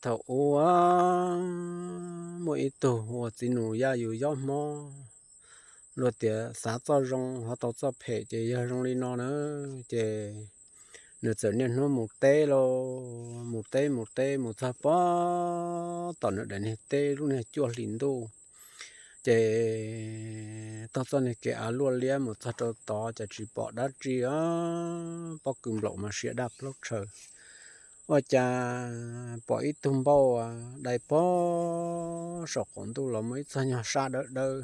thaum ub muaj ib tug ua txiv nus yaj yus yob hmob, luag tias xav txoj zoo ho tau txoj phem ces yog zoo li no na. Ces nws txawm niaj hnub mus teb lauj, mus teb mus teb mus txog pem tom nws daim niag teb lub niag cuaj hlis ntuj. Ces taug txoj niag kev av luaj liab mus txog rau tod ces tsis pom dab tsi, pob kws nplaum mas siav daj plaub tshaws. Ua cas pom ib tug npauj dai pog saum qaum ntuj los muaj ib txog nyuag sab dawb dawb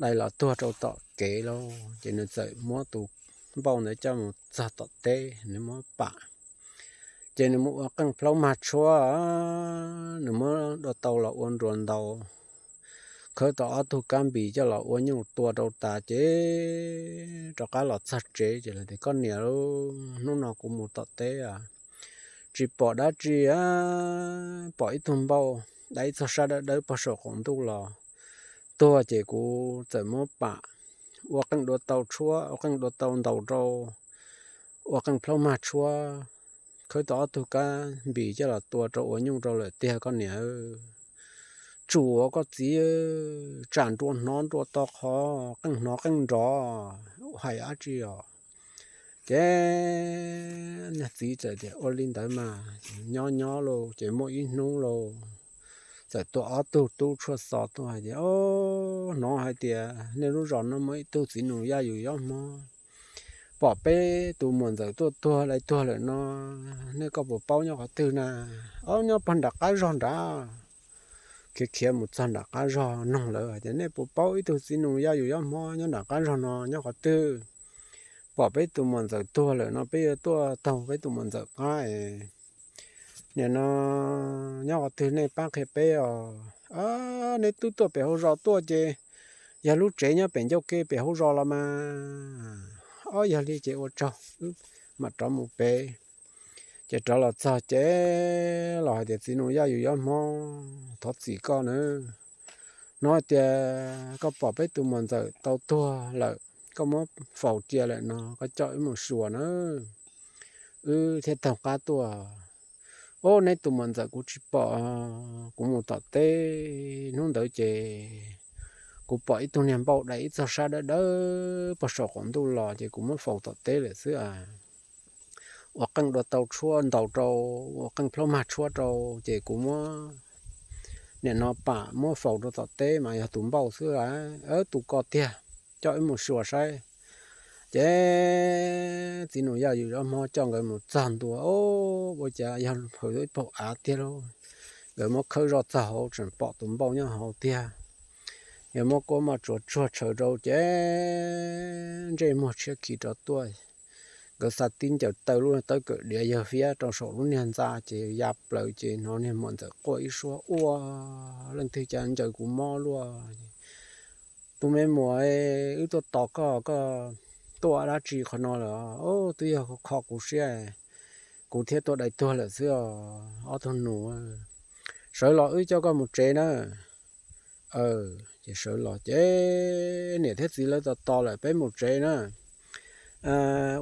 dai los tuag rau tom kev lauj. Ces nws txawm muab tus npauj ntawd coj mus txog tom teb, nws muab pam. Ces nws mus ua qeej plaub mag tshuab, nws muab dua tau los ua nruas ntaus, khawb tau ob tug kab npis coj los ua nyuj tua rau tas ces rov qab los txog tsev ces lawv tias, Koj niam lauj, hnub no kuv mus tom teb tsis pom dab tsi, pom ib tug npauj dai ib txog sab dawb dawb pog saum qaum ntuj los tuag ces kuv txawm muab pam, ua qeej dua tau tshuab, ua qeej dua tau ntaus rau, ua qeej plaub mag tshuab, khawb tau ob tug kab npis coj los tua rau ua nyuj rau lawm tiag koj niam. Tsuas koj txiv, tsam nruas hnov nruas to qhov, qeej hnov qeej nrov, hais dab tsi os? Ces niag txiv txawm tias, Ua li ntawd mas. Nyob nyob lauj ces muaj ib hnub lauj, txawm tuaj ob tug tub tshuaj xov tuaj hais tias, Hnov hais tias nej lub zos no muaj ib tug txiv nus yaj yus yob hmob, pom peb tus muam ntxawm tuaj tuag dai tuag lawm no, nej koj puas paub nyob qhov twg na? Ob, nyob pog nram qab zog nrad. Khiav khiav mus txog nram qab zog noog lawv hais tias, Nej puas paub ib tug txiv nus yaj yus yob hmob nyob nram qab zog no nyob qhov twg? Pom peb tus muam ntxawm tuag lawm no peb yuav tuaj taug peb tus muam ntxawm qab es nim no nyob qhov twg nej pab qhia peb os. Nej twb tuaj pem hauv zos tuaj ces yog lub tsev nyob pem ncauj ke pem hauv zos los mas. Ob, yog li ces ua tsaug, wb mam rov mus pem. Ces rov los txog ces los hais tias, Txiv nus yaj yus yob hmob, thov txim koj na. Hnov tias koj pom peb tus muam ntxawm tau tuag lawm, koj muab faus cia lawm no koj coj wb mus xyuas na, wb thiaj taug qab tuaj. Ob, neb tus muam ntxawm kuv tsis pom, kuv mus tom teb hnub ntawd ces kuv pom ib tug niag npauj dai ib txog sab dawb dawb pog saum qaum ntuj los ces kuv muab faus tom teb lawm xwb a. Ua qeej dua tau tshuab ntaus rau, ua qeej plaub mag tshuab rau ces kuv muab nim no pam muab faus rau tom teb mas yog tus npauj xwb a. Tus koj tiag, coj wb mus xyuas saib. Ces txiv nus yaj yus yob hmob coj nkawd mus txog ntua, ua cas yog hawv ib paug av tiag lauj. Nkawd muab khawb zoj txog hauv tseem pom tus npauj nyob hauv tiag. Yog muab kuab maj tsuas tsuag tshaws rau ces ntsej muag tshiab khiv rov tuaj. Nkawd xa tib ncaws taw lub tawb kawm diav yawg fiab rau saum lub niag ntxa ces ya plaws ces hnov niag muam ntxawm quaj ib suab, Ua, leej twg cas ncaws kuv mob luaj? Tus me muam, wb tuaj tos koj, koj tuaj dab tsi qhov no lawm? Twb yog kho kuv siab, kuv thiaj tuaj dai tuag lawm xwb os ob tug nus. Sawv los wb coj koj mus tsev na. Ces sawv los ces niam thiab txiv lawv tos tos lawm, Peb mus tsev na.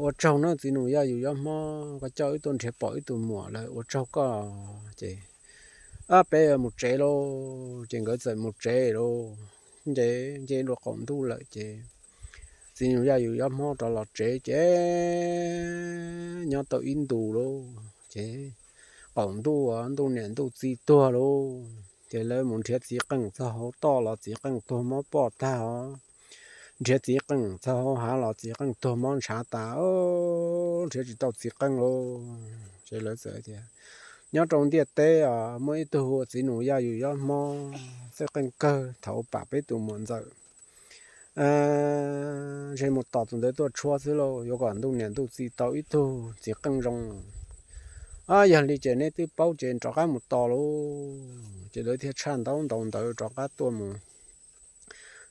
Ua tsaug na txiv nus yaj yus yob hmob, koj coj wb tuaj nrhiav pom wb tus muam lawm, ua tsaug koj. Ces peb mus tsev lauj. Ces nkawd txawm mus tsev lauj, nce nce dua qaum ntuj lawm ces txiv nus yaj yus yob hmob rov los tsev ces nyob tau ib ntus lauj ces qaum ntuj ntuj niam ntuj txiv tuag lauj. Ces lawv mus nrhiav txiv qeej txog hauv toj los txiv qeej tuag mob poj tag os. Nrhiav txiv qeej txog hauv hav los txiv qeej tuag mob ntshav tas, nrhiav tsis tau txiv qeej lauj. Ces lawv txawm tias, Nyob rau ntiaj teb os muaj ib tug ua txiv nus yaj yus yob hmob txawj qeej kawg, thaum pam peb tus muam ntxawm, ntshe mus tos tus ntawd tuaj tshuab xwb lauj, yuav kom ntuj niam ntuj txiv tau ib tug txiv qeej zoo. Yog li ces neb twb paub ces rov qab mus tos lauj. Ces lawv thiaj tshaj ntaub ntawv rov qab tuaj mus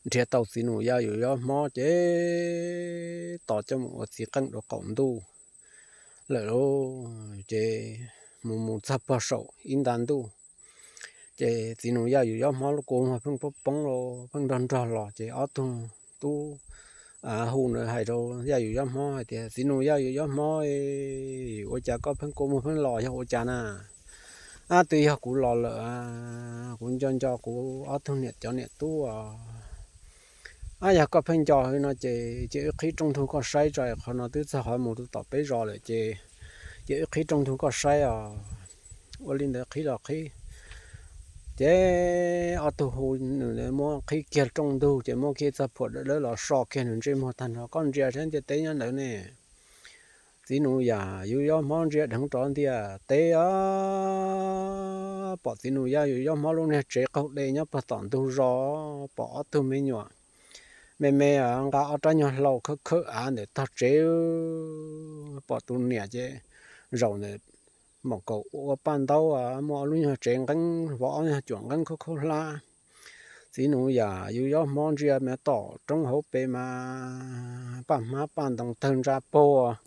nrhiav tau txiv nus yaj yus yob hmob ces tos coj mus ua txiv qeej dua qaum ntuj lawm lauj. Ces mus mus txog pog saum ib nta ntuj, ces txiv nus yaj yus yob hmob lub kua muag pheej poob poob los pheej nrog nrog los ces ob tug tub hu na hais rau yaj yus yob hmob hais tias, Txiv nus yaj yus yob hmob, ua cas koj pheej kua muag pheej los yog ua cas na? Ab, twb yog kuv los lawm, kuv nco nco kuv ob tug niam cov niam tub os. Ab, yog koj pheej nco hwv no ces cia wb qhib rooj ntug koj saib tso, qhov no twb txog qhov mus rau tom peb zos lawm ces cia wb qhib rooj ntug koj saib os. Ua li ntawd qhib los qhib, ces ob tug hu nws muab qhib kiag rooj ntug ces muab kiag txoj phuam dawb dawb los so kiag nws ntsej muag tag nrho. Koj ntsia saib ntiaj teb nyob ntawd ne. Txiv Nus Yaj Yus Yob Hmob ntsia dheev rov ntiaj teb os, pom Txiv Nus Yaj Yus Yob Hmob lub niag tsev qaug de nyob puag tom ntug zos, pom ob tug me nyuam me me nqa ob rab nyuag hlau khawb khawb av ntawm tog tsev, pom tus niam ces zaum ntawm maum kaum ua paj ntaub, muaj ob lub nyuag tsev nqeeb, vov ob nyuag cuam nqeeb khaub khaub hlab. Txiv Nus Yaj Yus Yob Hmob ntsia mas tom roob hauv pes mas paj hmab paj ntoos tawg ntsa puag,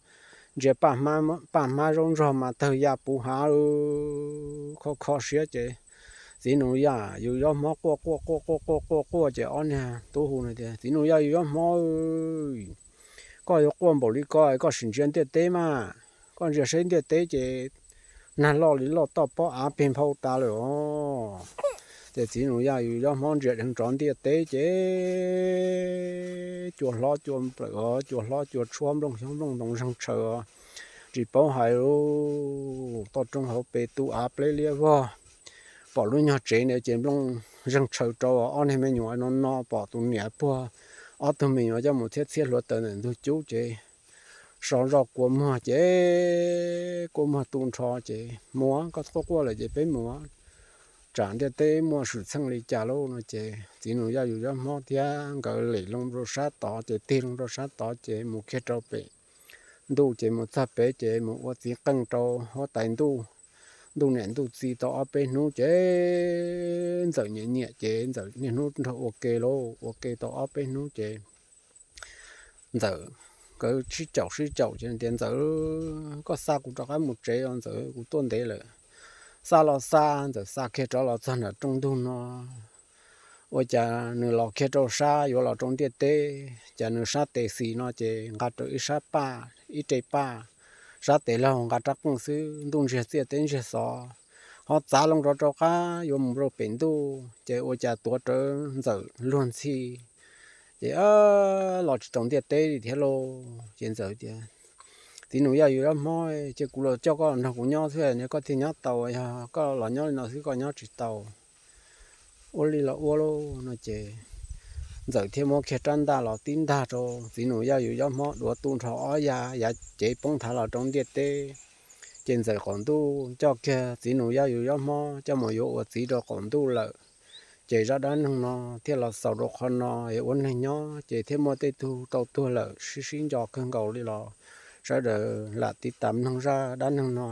ntsia paj hmab zaub ntsuag mas tawg ya puv hav, kho kho siab ces Txiv Nus Yaj Yus Yob Hmob quaj quaj quaj quaj quaj quaj quaj ces ob niag tub hu tias, Txiv Nus Yaj Yus Yob Hmob, koj yuav quaj npaum li ko, koj sim ntsia ntiaj teb mas, koj ntsia saib ntiaj teb ces nag loj li loj toj pob av peg nphau tas lawm os. Ces Txiv Nus Yaj Yus Yob Hmob ntsia dheev rov ntiaj teb ces cua hlob cua nplawm os, cua hlob cua tshuab, nplooj xyoob nplooj ntoo zeeg tshaws os. Tsis paub hais li, toj roob hauv pes tu av pleb liab vog, pom lub nyuag tsev ntawd ces nplooj zeeg tshaws rau. Ob niag me nyuam no no pom tus niam puag ob tug me nyuam coj mus txhiab txhiab hluav taws ntawm ntug cub ces so zoj kua muag ces kua muag tu nrho ces, Mus, koj quaj quaj lawm ces peb mus, tsam ntiaj teb muaj swm txheej li cas lauj no ces Txiv Nus Yaj Yus Yob Hmob thiab nkawd lem loo rau sab tod ces tig loo rau sab tod ces mus kiag rau pem ntuj ces mus txog pem ces mus ua txiv qeej rau huab tais ntuj, ntuj niam ntuj txiv tau ob peb hnub ces Ntxawm nyiam nyiam ces Ntxawm niaj hnub nrog ua ke lauj, ua ke tau ob peb hnub ces Ntxawm nkawd sib caum sib caum ces tias, Ntxawm, koj xa kuv rov qab mus tsev os Ntxawm, kuv tuaj ntev lawm. Xa los xa, Ntxawm xa kiag rov los txog nram rooj ntug no, ua cas nws los kiag rau sab yuav los rau ntiaj teb, cas nws sab tes xis no ces nqa rau ib sab paj, ib re paj, sab tes laug nqa rab qeej xwb, ntuj ntsiag txiaj teb ntsiag xov. Ho txav loo rov rau qab yuav mus rau pem ntuj ces ua cas tuav rawv Ntxawm luag ntxhi, ces los tsis tau ntiaj teb li thiab lauj. Ces Ntxawm tias, Txiv Nus Yaj Yus Yob Hmob, ces kuv los coj koj los nrog kuv nyob xwb ne, koj thiaj nyob tau, yog koj los nyob li no xwb koj nyob tsis tau. Ua li los ua lauj no ces Ntxawm thiaj muab kiag rab ntaj los tib ntag rau Txiv Nus Yaj Yus Yob Hmob duav tu nrho ob yav, yav cev poob nthav los rau ntiaj teb. Ces Ntxawm qaum ntuj coj kiag Txiv Nus Yaj Yus Yob Hmob coj mus yuav ua txiv rau qaum ntuj lawm. Ces zaj dab neeg no thiaj los xaus rau qhov no es ua neeg nyob ces thiaj muaj tej tug tau tuag lawm sib sib nco kawg nkaus li los sawv daws lam tiv tas mloog zaj dab neeg no,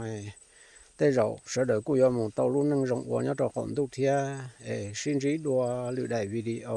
tej zaum sawv daws kuj yuav mus tau lub neej zoo ua nyob rau qaum ntuj thiab es sib ntsib dua lwm daim video.